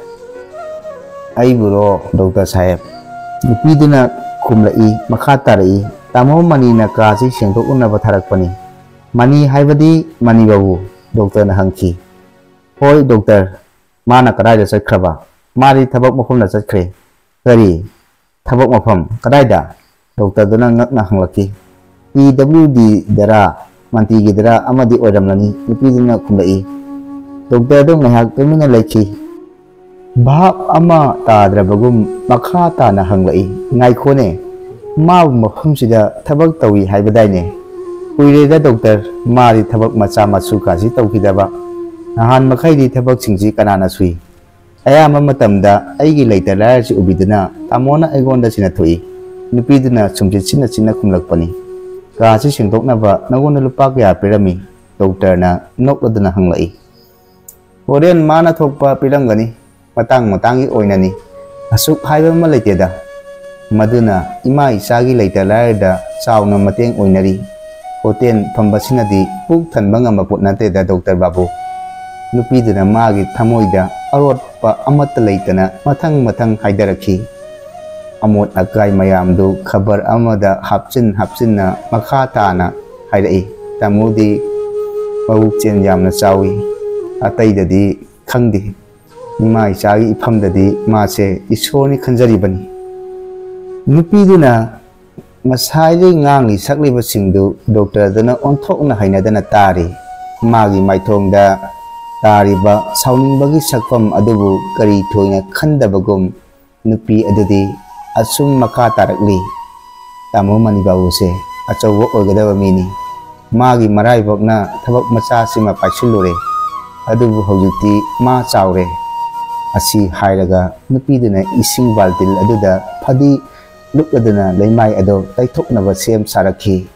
"ꯑꯩꯕꯨꯔꯣ ꯗꯣꯛꯇꯔ ꯁꯥꯍꯦꯕ, ꯅꯨꯄꯤꯗꯨꯅ ꯈꯨꯝꯂꯛꯏ, ꯃꯈꯥ ꯇꯥꯔꯛꯏ, "ꯇꯥꯃꯣ ꯃꯅꯤꯅ ꯀꯥꯁꯤ ꯁꯦꯡꯗꯣꯛꯅꯅꯕ ꯊꯥꯔꯛꯄꯅꯤ꯫" "ꯃꯅꯤ ꯍꯥꯏꯕꯗꯤ ꯃꯅꯤ ꯕꯥꯕꯨ?" ꯗꯣꯛꯇꯔꯅ ꯍꯪꯈꯤ꯫ "ꯍꯣꯏ ꯗꯣꯛꯇꯔ, ꯃꯥꯅ ꯀꯗꯥꯏꯗ ꯆꯠꯈ꯭ꯔꯕ?" "ꯃꯥꯗꯤ ꯊꯕꯛ ꯃꯐꯝꯗ ꯆꯠꯈ꯭ꯔꯦ꯫" "ꯀꯔꯤ ꯊꯕꯛ ꯃꯐꯝ? ꯀꯗꯥꯏꯗ?" ꯗꯣꯛꯇꯔꯗꯨꯅ ꯉꯛꯅ ꯍꯪꯂꯛꯈꯤ꯫ "ꯄꯤ ꯗꯕ꯭ꯂꯤꯎ ꯗꯤꯗꯔꯥ, ꯃꯟꯇꯤꯒꯤꯗꯔꯥ ꯑꯃꯗꯤ ꯑꯣꯏꯔꯝꯂꯅꯤ," ꯅꯨꯄꯤꯗꯨꯅ ꯈꯨꯝꯂꯛꯏ꯫ ꯗꯣꯛꯇꯔꯗꯨ ꯉꯥꯏꯍꯥꯛ ꯇꯨꯃꯤꯟꯅ ꯂꯩꯈꯤ꯫ ꯚꯥꯞ ꯑꯃ ꯇꯥꯗ꯭ꯔꯕꯒꯨꯝ ꯃꯈꯥ ꯇꯥꯅ ꯍꯪꯂꯛꯏ, "ꯉꯥꯏꯈꯣꯅꯦ, ꯃꯥꯕꯨ ꯃꯐꯝꯁꯤꯗ ꯊꯕꯛ ꯇꯧꯏ ꯍꯥꯏꯕꯗꯥꯏꯅꯦ?" "ꯀꯨꯏꯔꯦꯗ ꯗꯣꯛꯇꯔ, ꯃꯥꯗꯤ ꯊꯕꯛ ꯃꯆꯥ ꯃꯁꯨ ꯀꯥꯁꯤ ꯇꯧꯈꯤꯗꯕ꯫ ꯅꯍꯥꯟ ꯃꯈꯩꯗꯤ ꯊꯕꯛꯁꯤꯡꯁꯤ ꯀꯅꯥꯅ ꯁꯨꯏ? ꯑꯌꯥꯝꯕ ꯃꯇꯝꯗ ꯑꯩꯒꯤ ꯂꯩꯇ ꯂꯥꯏꯔꯁꯤ ꯎꯕꯤꯗꯨꯅ ꯇꯥꯃꯣꯅ ꯑꯩꯉꯣꯟꯗ ꯁꯤꯟꯅꯊꯣꯛꯏ꯫" ꯅꯨꯄꯤꯗꯨꯅ ꯁꯨꯝꯖꯤꯠ ꯁꯤꯟꯅ ꯁꯤꯟꯅ ꯈꯨꯝꯂꯛꯄꯅꯤ꯫ "ꯀꯥꯁꯤ ꯁꯦꯡꯗꯣꯛꯅꯕ ꯅꯉꯣꯟꯗ ꯂꯨꯄꯥ ꯀꯌꯥ ꯄꯤꯔꯝꯃꯤ?" ꯗꯣꯛꯇꯔꯅ ꯅꯣꯛꯂꯗꯨꯅ ꯍꯪꯂꯛꯏ꯫ "ꯍꯣꯔꯦꯟ ꯃꯥꯅ ꯊꯣꯛꯄ ꯄꯤꯔꯝꯒꯅꯤ, ꯃꯇꯥꯡ ꯃꯇꯥꯡꯒꯤ ꯑꯣꯏꯅꯅꯤ, ꯑꯁꯨꯛ ꯍꯥꯏꯕ ꯑꯃ ꯂꯩꯇꯦꯗ꯫ ꯃꯗꯨꯅ ꯏꯃꯥ ꯏꯆꯥꯒꯤ ꯂꯩꯇ ꯂꯥꯏꯔꯗ ꯆꯥꯎꯅ ꯃꯇꯦꯡ ꯑꯣꯏꯅꯔꯤ꯫ ꯍꯣꯇꯦꯜ ꯐꯝꯕꯁꯤꯅꯗꯤ ꯄꯨꯛ ꯊꯟꯕ ꯉꯝꯕ ꯄꯣꯠ ꯅꯠꯇꯦꯗ ꯗꯣꯛꯇꯔ ꯕꯥꯕꯨ꯫" ꯅꯨꯄꯤꯗꯨꯅ ꯃꯥꯒꯤ ꯊꯃꯣꯏꯗ ꯑꯔꯣꯠꯄ ꯑꯃꯠꯇ ꯂꯩꯇꯅ ꯃꯊꯪ ꯃꯊꯪ ꯍꯥꯏꯗꯔꯛꯈꯤ꯫ ꯑꯃꯣꯠ ꯑꯀꯥꯏ ꯃꯌꯥꯝꯗꯨ ꯈꯕꯔ ꯑꯃꯗ ꯍꯥꯞꯆꯤꯟ ꯍꯥꯞꯆꯤꯟꯅ ꯃꯈꯥ ꯇꯥꯅ ꯍꯥꯏꯔꯛꯏ, "ꯇꯥꯃꯣꯗꯤ ꯃꯕꯨꯛ ꯆꯦꯟ ꯌꯥꯝꯅ ꯆꯥꯎꯏ, ꯑꯇꯩꯗꯗꯤ ꯈꯪꯗꯦ꯫ ꯏꯃꯥ ꯏꯆꯥꯒꯤ ꯏꯐꯝꯗꯗꯤ ꯃꯥꯁꯦ ꯏꯁꯣꯔꯅꯤ ꯈꯟꯖꯔꯤꯕꯅꯤ꯫" ꯅꯨꯄꯤꯗꯨꯅ ꯉꯁꯥꯏꯗꯒꯤ ꯉꯥꯡꯂꯤ ꯁꯛꯂꯤꯕꯁꯤꯡꯗꯨ ꯗꯣꯛꯇꯔꯗꯨꯅ ꯑꯣꯟꯊꯣꯛꯅ ꯍꯩꯅꯗꯅ ꯇꯥꯔꯤ꯫ ꯃꯥꯒꯤ ꯃꯥꯏꯊꯣꯡꯗ ꯇꯥꯔꯤꯕ ꯁꯥꯎꯅꯤꯡꯕꯒꯤ ꯁꯛꯐꯝ ꯑꯗꯨꯕꯨ ꯀꯔꯤ ꯊꯣꯏꯅ ꯈꯟꯗꯕꯒꯨꯝ ꯅꯨꯄꯤ ꯑꯗꯨꯗꯤ ꯑꯁꯨꯝ ꯃꯈꯥ ꯇꯥꯔꯛꯂꯤ, "ꯇꯥꯃꯣ ꯃꯅꯤꯕꯥꯕꯨꯁꯦ ꯑꯆꯧꯕ ꯑꯣꯏꯒꯗꯕ ꯃꯤꯅꯤ꯫ ꯃꯥꯒꯤ ꯃꯔꯥꯏꯕꯛꯅ ꯊꯕꯛ ꯃꯆꯥꯁꯤꯃ ꯄꯥꯏꯁꯤꯜꯂꯨꯔꯦ꯫ ꯑꯗꯨꯕꯨ ꯍꯧꯖꯤꯛꯇꯤ ꯃꯥ ꯆꯥꯎꯔꯦ꯫" ꯑꯁꯤ ꯍꯥꯏꯔꯒ ꯅꯨꯄꯤꯗꯨꯅ ꯏꯁꯤꯡ ꯕꯥꯜꯇꯤꯜ ꯑꯗꯨꯗ ꯐꯗꯤ ꯂꯨꯞꯂꯗꯨꯅ ꯂꯩꯃꯥꯏ ꯑꯗꯨ ꯇꯩꯊꯣꯛꯅꯕ ꯁꯦꯝ ꯁꯥꯔꯛꯈꯤ꯫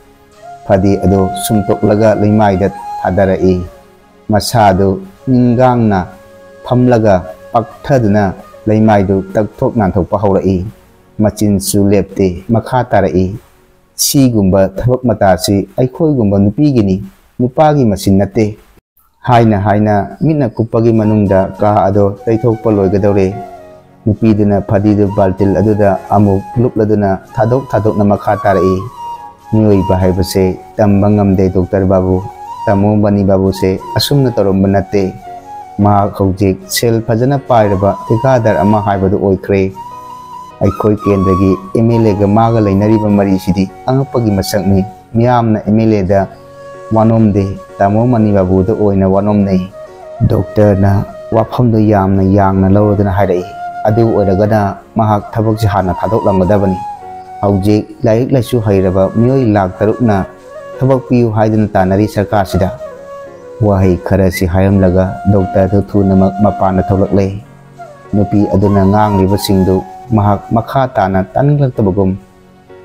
ꯐꯗꯤ ꯑꯗꯨ ꯁꯨꯝꯇꯣꯛꯂꯒ ꯂꯩꯃꯥꯏꯗ ꯊꯥꯗꯔꯛꯏ꯫ ꯃꯁꯥꯗꯨ ꯅꯤꯡꯒꯥꯡꯅ ꯐꯝꯂꯒ ꯄꯥꯛꯊꯗꯨꯅ ꯂꯩꯃꯥꯏꯗꯨ ꯇꯛꯊꯣꯛ ꯅꯥꯟꯊꯣꯛꯄ ꯍꯧꯔꯛꯏ꯫ ꯃꯆꯤꯟꯁꯨ ꯂꯦꯞꯇꯦ, ꯃꯈꯥ ꯇꯥꯔꯛꯏ, "ꯁꯤꯒꯨꯝꯕ ꯊꯕꯛ ꯃꯇꯥꯁꯤ ꯑꯩꯈꯣꯏꯒꯨꯝꯕ ꯅꯨꯄꯤꯒꯤꯅꯤ, ꯅꯨꯄꯥꯒꯤ ꯃꯆꯤꯟ ꯅꯠꯇꯦ" ꯍꯥꯏꯅ ꯍꯥꯏꯅ ꯃꯤꯠꯅ ꯀꯨꯞꯄꯒꯤ ꯃꯅꯨꯡꯗ ꯀꯥ ꯑꯗꯣ ꯇꯩꯊꯣꯛꯄ ꯂꯣꯏꯒꯗꯧꯔꯦ꯫ ꯅꯨꯄꯤꯗꯨꯅ ꯐꯗꯤꯗꯨ ꯕꯥꯜꯇꯤꯜ ꯑꯗꯨꯗ ꯑꯃꯨꯛ ꯂꯨꯞꯂꯗꯨꯅ ꯊꯥꯗꯣꯛ ꯊꯥꯗꯣꯛꯅ ꯃꯈꯥ ꯇꯥꯔꯛꯏ꯫ ꯃꯤꯑꯣꯏꯕ ꯍꯥꯏꯕꯁꯦ ꯇꯝꯕ ꯉꯝꯗꯦ ꯗꯣꯛꯇꯔ ꯕꯥꯕꯨ꯫ ꯇꯥꯃꯣ ꯃꯅꯤ ꯕꯥꯕꯨꯁꯦ ꯑꯁꯨꯝꯅ ꯇꯧꯔꯝꯕ ꯅꯠꯇꯦ꯫ ꯃꯍꯥꯛ ꯍꯧꯖꯤꯛ ꯁꯦꯜ ꯐꯖꯅ ꯄꯥꯏꯔꯕ ꯊꯤꯀꯥꯗꯥꯔ ꯑꯃ ꯍꯥꯏꯕꯗꯨ ꯑꯣꯏꯈ꯭ꯔꯦ꯫ ꯑꯩꯈꯣꯏ ꯀꯦꯟꯗ꯭ꯔꯒꯤ ꯑꯦꯝ ꯑꯦꯜ ꯑꯦꯒ ꯃꯥꯒ ꯂꯩꯅꯔꯤꯕ ꯃꯔꯤꯁꯤꯗꯤ ꯑꯉꯛꯄꯒꯤ ꯃꯁꯛꯅꯤ꯫ ꯃꯤꯌꯥꯝꯅ ꯑꯦꯝ ꯑꯦꯜ ꯑꯦꯗ ꯋꯥꯅꯣꯝꯗꯦ, ꯇꯥꯃꯣ ꯃꯅꯤ ꯕꯥꯕꯨꯗ ꯑꯣꯏꯅ ꯋꯥꯅꯣꯝꯅꯩ꯫ ꯗꯣꯛꯇꯔꯅ ꯋꯥꯐꯝꯗꯨ ꯌꯥꯝꯅ ꯌꯥꯡꯅ ꯂꯧꯔꯗꯨꯅ ꯍꯥꯏꯔꯛꯏ꯫ ꯑꯗꯨ ꯑꯣꯏꯔꯒꯅ ꯃꯍꯥꯛ ꯊꯕꯛꯁꯦ ꯍꯥꯟꯅ ꯊꯥꯗꯣꯛꯂꯝꯒꯗꯕꯅꯤ꯫ ꯍꯧꯖꯤꯛ ꯂꯥꯏꯔꯤꯛ ꯂꯥꯏꯁꯨ ꯍꯩꯔꯕ ꯃꯤꯑꯣꯏ ꯂꯥꯛ ꯇꯔꯨꯛꯅ ꯊꯕꯛ ꯄꯤꯌꯨ ꯍꯥꯏꯗꯨꯅ ꯇꯥꯟꯅꯔꯤ ꯁꯔꯀꯥꯔꯁꯤꯗ꯫ ꯋꯥꯍꯩ ꯈꯔꯁꯤ ꯍꯥꯏꯔꯝꯂꯒ ꯗꯣꯛꯇꯔꯗꯨ ꯊꯨꯅꯃꯛ ꯃꯄꯥꯟꯗ ꯊꯣꯛꯂꯛꯂꯦ꯫ ꯅꯨꯄꯤ ꯑꯗꯨꯅ ꯉꯥꯡꯂꯤꯕꯁꯤꯡꯗꯨ ꯃꯍꯥꯛ ꯃꯈꯥ ꯇꯥꯅ ꯇꯥꯅꯤꯡꯂꯛꯇꯕꯒꯨꯝ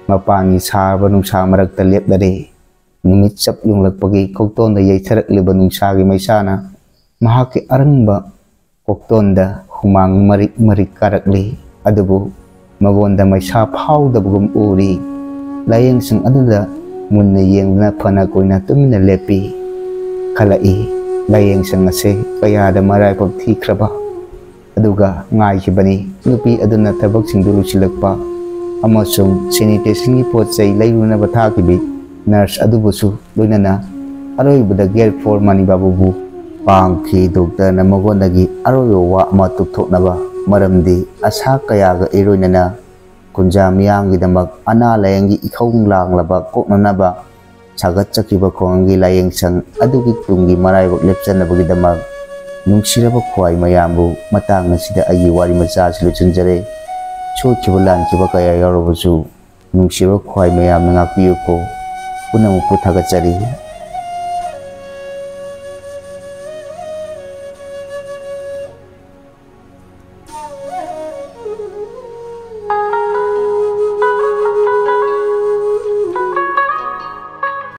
ꯃꯄꯥꯟꯒꯤ ꯁꯥꯔꯕ ꯅꯨꯡꯁꯥ ꯃꯔꯛꯇ ꯂꯦꯞꯂꯔꯦ꯫ ꯅꯨꯃꯤꯠ ꯆꯞ ꯌꯨꯡꯂꯛꯄꯒꯤ ꯀꯣꯛꯇꯣꯟꯗ ꯌꯩꯊꯔꯛꯂꯤꯕ ꯅꯨꯡꯁꯥꯒꯤ ꯃꯩꯁꯥꯅ ꯃꯍꯥꯛꯀꯤ ꯑꯔꯪꯕ ꯀꯣꯛꯇꯣꯟꯗ ꯍꯨꯃꯥꯡ ꯃꯔꯤꯛ ꯃꯔꯤꯛ ꯀꯥꯔꯛꯂꯤ꯫ ꯑꯗꯨꯕꯨ ꯃꯉꯣꯟꯗ ꯃꯩꯁꯥ ꯐꯥꯎꯗꯕꯒꯨꯝ ꯎꯔꯤ꯫ ꯂꯥꯏꯌꯦꯡꯁꯪ ꯑꯗꯨꯗ ꯃꯨꯟꯅ ꯌꯦꯡꯗꯨꯅ ꯐꯅ ꯀꯨꯏꯅ ꯇꯨꯃꯤꯟꯅ ꯂꯦꯞꯄꯤ꯫ ꯈꯜꯂꯛꯏ, ꯂꯥꯏꯌꯦꯡꯁꯪ ꯑꯁꯦ ꯀꯌꯥꯗ ꯃꯔꯥꯏꯕꯛ ꯊꯤꯈ꯭ꯔꯕ꯫ ꯑꯗꯨꯒ ꯉꯥꯏꯈꯤꯕꯅꯤ꯫ ꯅꯨꯄꯤ ꯑꯗꯨꯅ ꯊꯕꯛꯁꯤꯡꯗꯨ ꯂꯣꯏꯁꯤꯜꯂꯛꯄ ꯑꯃꯁꯨꯡ ꯁꯦꯅꯤꯇꯦꯁꯟꯒꯤ ꯄꯣꯠ ꯆꯩ ꯂꯩꯔꯨꯅꯕ ꯊꯥꯈꯤꯕꯤ ꯅꯔꯁ ꯑꯗꯨꯕꯨꯁꯨ ꯂꯣꯏꯅꯅ꯫ ꯑꯔꯣꯏꯕꯗ ꯒꯦꯠ ꯐꯣꯔ ꯃꯅꯤ ꯕꯥꯕꯨꯕꯨ ꯄꯥꯝꯈꯤ꯫ ꯗꯣꯛꯇꯔꯅ ꯃꯉꯣꯟꯗꯒꯤ ꯑꯔꯣꯏꯕ ꯋꯥ ꯑꯃ ꯇꯨꯞꯊꯣꯛꯅꯕ, ꯃꯔꯝꯗꯤ ꯑꯁꯥ ꯀꯌꯥꯒ ꯏꯔꯣꯏꯅꯅ ꯀꯨꯟꯖꯥ ꯃꯤꯌꯥꯝꯒꯤꯗꯃꯛ ꯑꯅꯥ ꯂꯥꯌꯦꯡꯒꯤ ꯏꯈꯧ ꯂꯥꯡꯂꯕ ꯀꯣꯛꯅꯅꯕ ꯁꯥꯒꯠꯆꯈꯤꯕ ꯈꯨꯡꯒꯪꯒꯤ ꯂꯥꯏꯌꯦꯡꯁꯪ ꯑꯗꯨꯒꯤ ꯇꯨꯡꯒꯤ ꯃꯔꯥꯏꯕꯛ ꯂꯦꯞꯆꯅꯕꯒꯤꯗꯃꯛ ꯅꯨꯡꯁꯤꯔꯕ ꯈ꯭ꯋꯥꯏ ꯃꯌꯥꯝꯕꯨ ꯃꯇꯥꯡ ꯑꯁꯤꯗ ꯑꯩꯒꯤ ꯋꯥꯔꯤ ꯃꯆꯥ ꯑꯁꯤ ꯂꯣꯏꯁꯤꯟꯖꯔꯦ꯫ ꯁꯣꯏꯈꯤꯕ ꯂꯥꯟꯈꯤꯕ ꯀꯌꯥ ꯌꯥꯎꯔꯕꯁꯨ ꯅꯨꯡꯁꯤꯔꯕ ꯈ꯭ꯋꯥꯏ ꯃꯌꯥꯝꯅ ꯉꯥꯛꯄꯤꯌꯨꯀꯣ꯫ ꯄꯨꯝꯅꯃꯛꯄꯨ ꯊꯥꯒꯠꯆꯔꯤ꯫